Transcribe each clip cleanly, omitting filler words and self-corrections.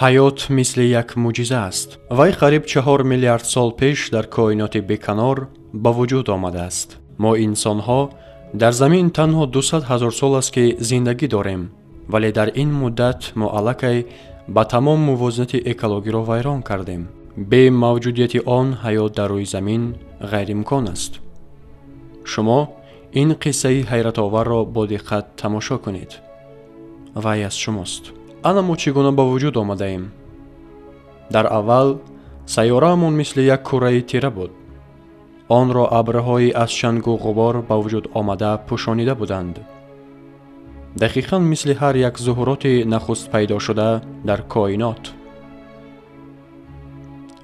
Ҳаёт мисли як мӯъҷиза аст. Вай қариб 4 миллиард сол пеш дар коиноти беканор ба вуҷуд омадааст. Мо инсонҳо дар замин танҳо 200 ҳазор сол аст, ки зиндагӣ дорем, вале дар ин муддат мо аллакай ба тамом мувозинати экологиро вайрон кардем. Бе мавҷудияти он ҳаёт дар рӯи замин ғайриимкон аст. Шумо ин қиссаи ҳайратоварро бо диққат тамошо кунед. Вай аз шумост. Ана мо чӣ гуна ба вуҷуд омадаем. Дар аввал сайёраамон мисли як кураи тира буд. Онро абрҳои аз чангу ғубор ба вуҷуд омада пӯшонида буданд. Дақиқан мисли ҳар як зуҳуроти нахуст пайдо шуда дар коинот.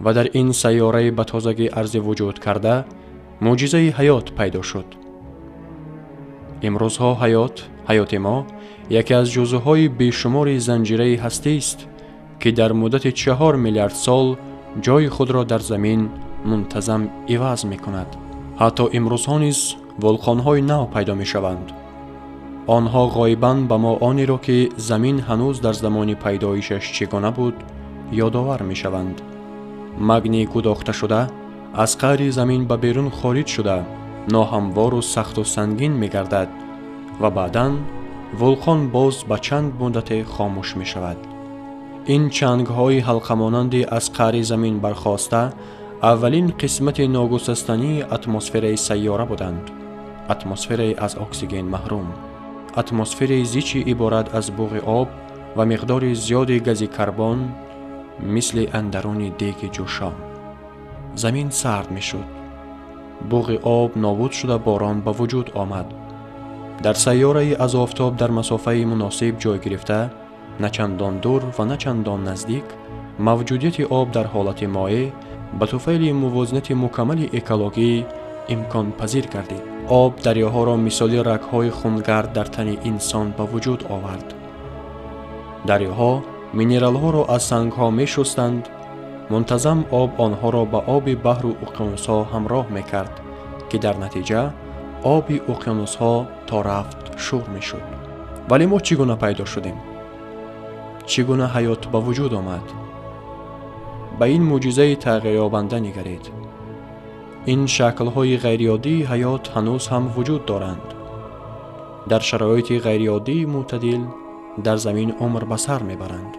Ва дар ин сайёраи ба тозагӣ арзи вуҷуд карда мӯъҷизаи ҳаёт пайдо шуд. Имрӯзҳо ҳаёти мо яке аз ҷузъҳои бешумори занҷираи ҳастист, ки дар муддати 4 миллиард сол ҷои худро дар замин мунтазам иваз мекунад. Ҳатто имрӯзҳо низ вулқонҳои нав пайдо мешаванд. Онҳо ғоибан ба мо онеро, ки замин ҳанӯз дар замони пайдоишаш чӣ гуна буд, ёдовар мешаванд. Магний гудохташуда аз қаъри замин ба берун хориҷ шуда, ноҳамвору сахту сангин мегардад ва баъдан вулқон боз ба чанд муддате хомӯш мешавад. Ин чангҳои ҳалқамонанди аз қаъри замин бархоста аввалин қисмати ногусастании атмосфераи сайёра буданд. Атмосфераи аз оксиген маҳрум, атмосфераи зичи иборат аз буғи об ва миқдори зиёди гази карбон, мисли андаруни деги ҷӯшон. Замин сард мешуд. Буғи об нобуд шуда, борон ба вуҷуд омад. Дар сайёраи аз офтоб дар масофаи муносиб ҷой гирифта, на чандон дур ва на чандон наздик, мавҷудияти об дар ҳолати моеъ ба туфайли мувозинати мукаммали экологӣ имконпазир гардид. Об дарёҳоро мисоли рагҳои хунгард дар тани инсон ба вуҷуд овард. Дарёҳо минералҳоро аз сангҳо мешустанд. Мунтазам об онҳоро ба оби баҳру уқёнусҳо ҳамроҳ мекард, ки дар натиҷа оби уқёнусҳо то рафт шур мешуд. Вале мо чӣ гуна пайдо шудем? Чӣ гуна ҳаёт ба вуҷуд омад? Ба ин мӯъҷизаи тағйирёбанда нигаред. Ин шаклҳои ғайриоддии ҳаёт ҳанӯз ҳам вуҷуд доранд. Дар шароити ғайриоддии мӯътадил дар замин умр ба сар мебаранд.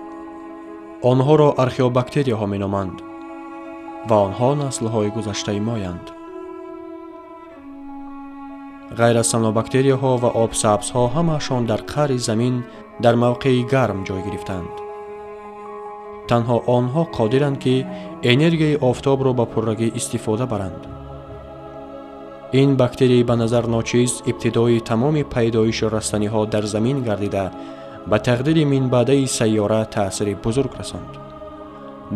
Онҳоро археобактерияҳо меноманд ва онҳо наслҳои гузаштаи моянд. Ғайр аз санобактерияҳо ва обсабзҳо ҳамаашон дар қаъри замин дар мавқеи гарм ҷой гирифтанд. Танҳо онҳо қодиранд, ки энергияи офтобро ба пуррагӣ истифода баранд. Ин бактерияи ба назар ночиз ибтидои тамоми пайдоиши растаниҳо дар замин гардида, ба тақдири минбаъдаи сайёра таъсири бузург расонд.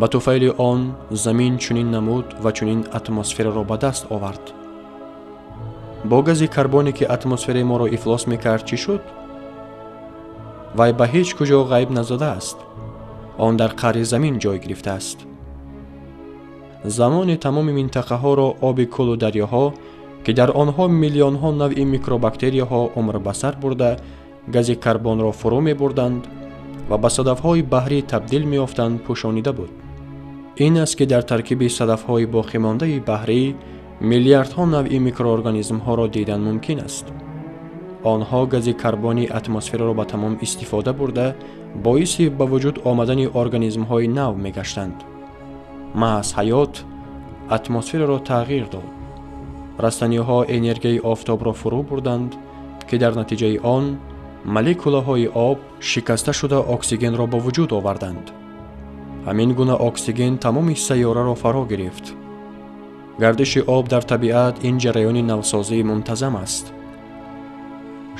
Ба туфайли он замин чунин намуд ва чунин атмосфераро ба даст овард. Бо гази карбоне, ки атмосфераи моро ифлос мекард, чӣ шуд? Вай ба ҳеҷ куҷо ғайб назадааст. Он дар қаъри замин ҷой гирифтааст. Замоне тамоми минтақаҳоро оби кӯлу дарёҳо, ки дар онҳо миллионҳо навъи микробактерияҳо умр ба сар бурда, гази карбонро фурӯ мебурданд ва ба садафҳои баҳрӣ табдил меёфтанд, пӯшонида буд. Ин аст, ки дар таркиби садафҳои боқимондаи баҳрӣ миллиардҳо навъи микроорганизмҳоро дидан мумкин аст. Онҳо гази карбони атмосфераро ба тамом истифода бурда, боиси ба вуҷуд омадани организмҳои нав мегаштанд. Маҳз ҳаёт атмосфераро тағйир дод. Растаниҳо энергияи офтобро фурӯ бурданд, ки дар натиҷаи он молекулаҳои об шикаста шуда оксигенро ба вуҷуд оварданд. Ҳамин гуна оксиген тамоми сайёраро фаро гирифт. Гардиши об дар табиат ин ҷараёни навсозии мунтазам аст.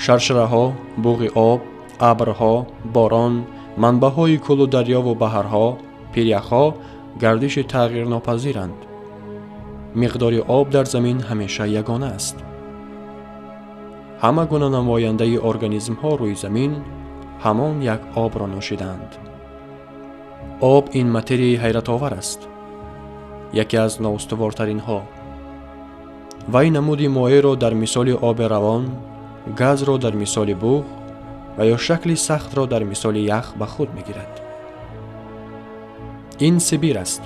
Шаршараҳо, буғи об, абрҳо, борон, манбаъҳои кӯлу дарёву баҳрҳо, пиряхҳо гардиши тағйирнопазиранд. Миқдори об дар замин ҳамеша ягона аст. Ҳама гуна намояндаи организмҳо рӯи замин ҳамон як обро нӯшиданд. Об ин материяи ҳайратовар аст, яке аз ноустувортаринҳо. Вай намуди моеъро дар мисоли оби равон, газро дар мисоли буғ ва ё шакли сахтро дар мисоли ях ба худ мегирад. Ин Сибир аст.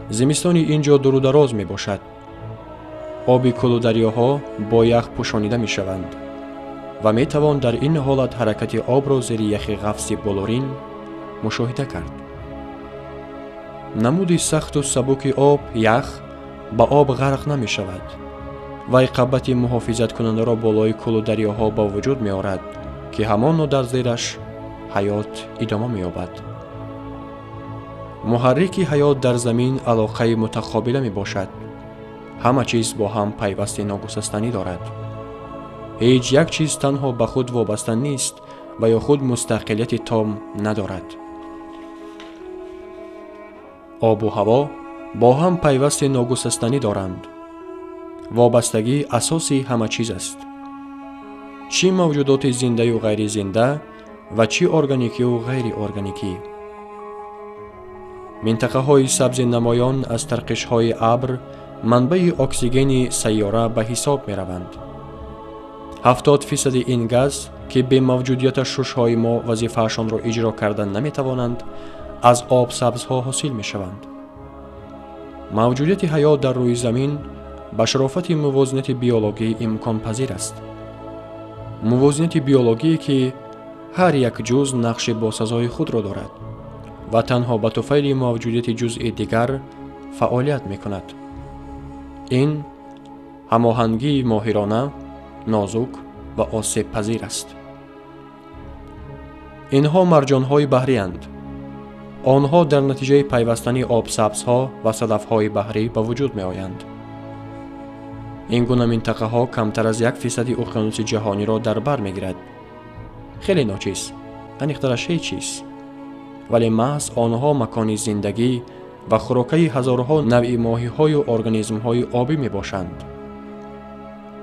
Зимистони ин ҷо дуру дароз мебошад. Оби кӯлу дарёҳо бо ях пӯшонида мешаванд ва метавон дар ин ҳолат ҳаракати обро зери яхи ғафси болорин мушоҳида кард. Намуди сахту сабуки об ях ба об ғарқ намешавад. Вай қабати муҳофизаткунандаро болои кӯлу дарёҳо ба вуҷуд меорад, ки ҳамоно дар зераш ҳаёт идома меёбад. Муҳаррики ҳаёт дар замин алоқаи мутақобила мебошад. Ҳама чиз бо ҳам пайвасти ногусастанӣ дорад. Ҳеҷ як чиз танҳо ба худ вобаста нест ва ё худ мустақилияти том надорад. Обу ҳаво бо ҳам пайвасти ногусастанӣ доранд. Вобастагӣ асоси ҳама чиз аст. Чӣ мавҷудоти зиндаю ғайризинда ва чӣ органикию ғайриорганикӣ. Минтақаҳои сабзи намоён аз тарқишҳои абр манбаи оксигени сайёра ба ҳисоб мераванд. 70% ин газ, ки бемавҷудияташ шушҳои мо вазифаашонро иҷро кардан наметавонанд, аз обсабзҳо ҳосил мешаванд. Мавҷудияти ҳаёт дар рӯи замин ба шарофати мувозинати биологӣ имконпазир аст. Мувозинати биологие, ки ҳар як ҷузъ нақши босазои худро дорад ва танҳо ба туфайли мавҷудияти ҷузъи дигар фаъолият мекунад. Ин ҳамоҳангии моҳирона, нозук ва осебпазир аст. Инҳо марҷонҳои баҳриянд. Онҳо дар натиҷаи пайвастани обсабзҳо ва садафҳои баҳрӣ ба вуҷуд меоянд. Ин гуна минтақаҳо камтар аз 1% уқёнуси ҷаҳониро дар бар мегирад. Хеле ночиз, аниқтараш ҳеҷ чиз. Вале маҳз онҳо макони зиндагӣ ва хӯрокаи ҳазорҳо навъи моҳиҳою организмҳои обӣ мебошанд.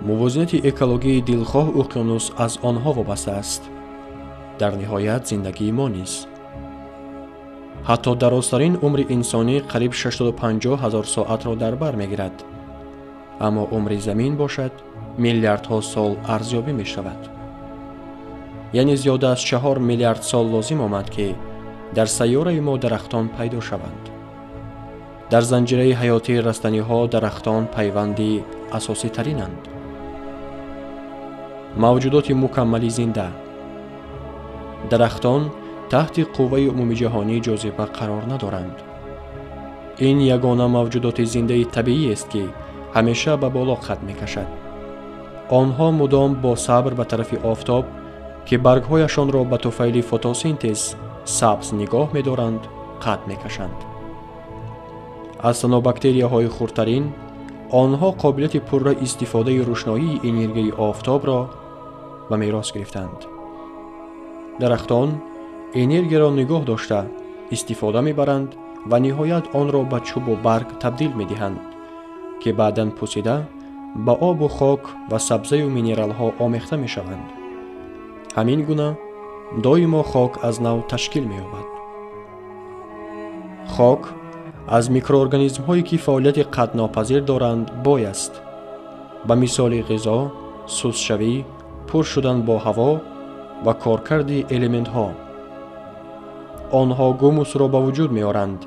Мувозинати экологии дилхоҳ уқёнус аз онҳо вобаста аст. Дар ниҳоят зиндагии мо низ. Ҳатто дарозтарин умри инсонӣ қариб 650 ҳазор соатро дар бар мегирад. Аммо умри замин бошад миллиардҳо сол арзёбӣ мешавад. Яъне зиёда аз 4 миллиард сол лозим омад, ки дар сайёраи мо дарахтон пайдо шаванд. Дар занҷираи ҳаётии растаниҳо дарахтон пайванди асоситаринанд. Мавҷудоти мукаммали зинда. Дарахтон таҳти қувваи умумиҷаҳонии ҷозиба қарор надоранд. Ин ягона мавҷудоти зиндаи табииест, ки ҳамеша ба боло қад мекашад. Онҳо мудом бо сабр ба тарафи офтоб, ки баргҳояшонро ба туфайли фотосинтез сабз нигоҳ медоранд, қад мекашанд. Аз санобактерияҳои хурдтарин онҳо қобилияти пурра истифодаи рӯшноии энергияи офтобро ба мерос гирифтанд. Дарахтон энергияро нигоҳ дошта истифода мебаранд ва ниҳоят онро ба чӯбу барг табдил медиҳанд, ки баъдан пусида ба обу хок ва сабзаю минералҳо омехта мешаванд. Ҳамин гуна доимо хок аз нав ташкил меёбад. Хок аз микроорганизмҳое, ки фаъолияти қатънопазир доранд, бой аст. Ба мисоли ғизо, сустшавӣ, пур шудан бо ҳаво ва коркарди элементҳо. Онҳо гумусро ба вуҷуд меоранд,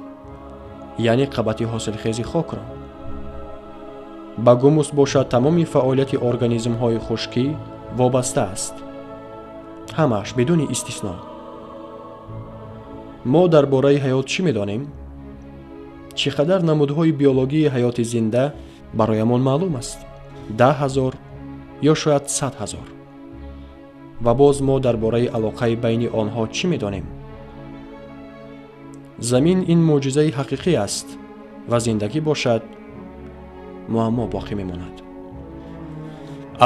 яъне қабати ҳосилхези хокро. Ба гумус бошад тамоми фаъолияти организмҳои хушкӣ вобаста аст. Ҳамааш бидуни истисно. Мо дар бораи ҳаёт чӣ медонем? Чӣ қадар намудҳои биологии ҳаёти зинда бароямон маълум аст? 10 000 ё шояд 100 000. Ва боз мо дар бораи алоқаи байни онҳо чӣ медонем? Замин ин мӯъҷизаи ҳақиқӣ аст ва зиндагӣ бошад муаммо боқӣ мемонад.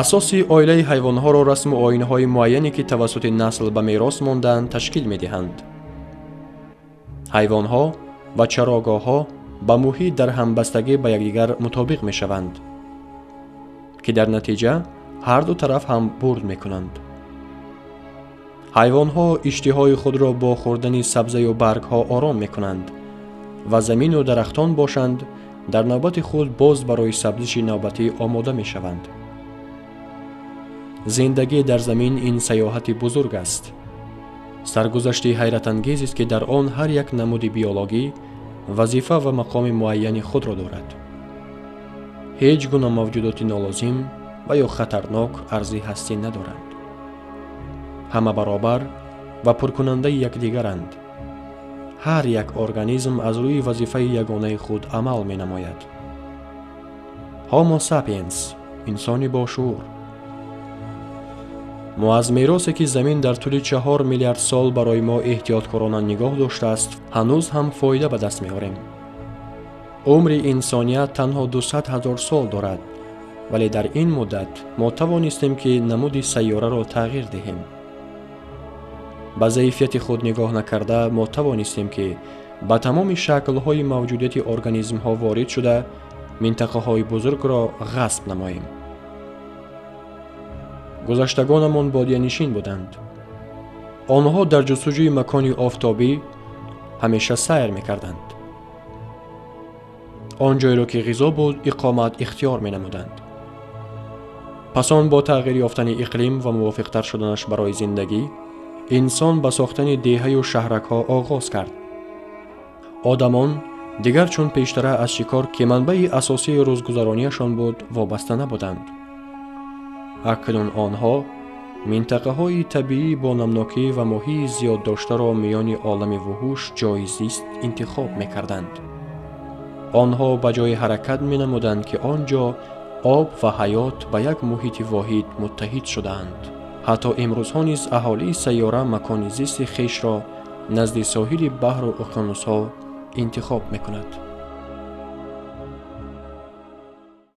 Асоси оилаи ҳайвонҳоро расму оинҳои муайяне, ки тавассути насл ба мерос мондаанд, ташкил медиҳанд. Ҳайвонҳо ва чарогоҳҳо ба муҳит дар ҳамбастагӣ ба якдигар мутобиқ мешаванд, ки дар натиҷа ҳарду тараф ҳам бурд мекунанд. Ҳайвонҳо иштиҳои худро бо хӯрдани сабзаю баргҳо ором мекунанд ва замину дарахтон бошанд дар навбати худ боз барои сабзиши навбатӣ омода мешаванд. Зиндагӣ дар замин ин саёҳати бузург аст. Саргузашти ҳайратангезест, ки дар он ҳар як намуди биологӣ вазифа ва мақоми муайяни худро дорад. Ҳеҷ гуна мавҷудоти нолозим ва ё хатарнок арзи ҳастӣ надоранд. Ҳама баробар ва пуркунандаи якдигаранд. Ҳар як организм аз рӯи вазифаи ягонаи худ амал менамояд. Homo sapiens, инсони бошуур. Мо аз меросе, ки замин дар тӯли 4 миллиард сол барои мо эҳтиёткорона нигоҳ доштааст, ҳанӯз ҳам фоида ба даст меорем. Умри инсоният танҳо 200 ҳазор сол дорад, вале дар ин муддат мо тавонистем, ки намуди сайёраро тағйир диҳем. Ба заифияти худ нигоҳ накарда, мо тавонистем, ки ба тамоми шаклҳои мавҷудияти организмҳо ворид шуда, минтақаҳои бузургро ғасб намоем. Гузаштагонамон бодиянишин буданд. Онҳо дар ҷустуҷӯи макони офтобӣ ҳамеша сайр мекарданд. Он ҷойро, ки ғизо буд, иқомат ихтиёр менамуданд. Пас он бо тағйир ёфтани иқлим ва мувофиқтар шуданаш барои зиндагӣ, инсон ба сохтани деҳаю шаҳракҳо оғоз кард. Одамон дигар чун пештара аз шикор, ки манбаи асосии рӯзгузарониашон буд, вобаста набуданд. Акнун онҳо минтақаҳои табиӣ бо намнокӣ ва моҳии зиёд доштаро миёни олами вуҳуш ҷойи зист интихоб мекарданд. Онҳо ба ҷои ҳаракат менамуданд, ки он ҷо об ва ҳаёт ба як муҳити воҳид муттаҳид шудаанд. Ҳатто имрӯзҳо низ аҳолии сайёра макони зисти хешро назди соҳили баҳру уқёнусҳо интихоб мекунад.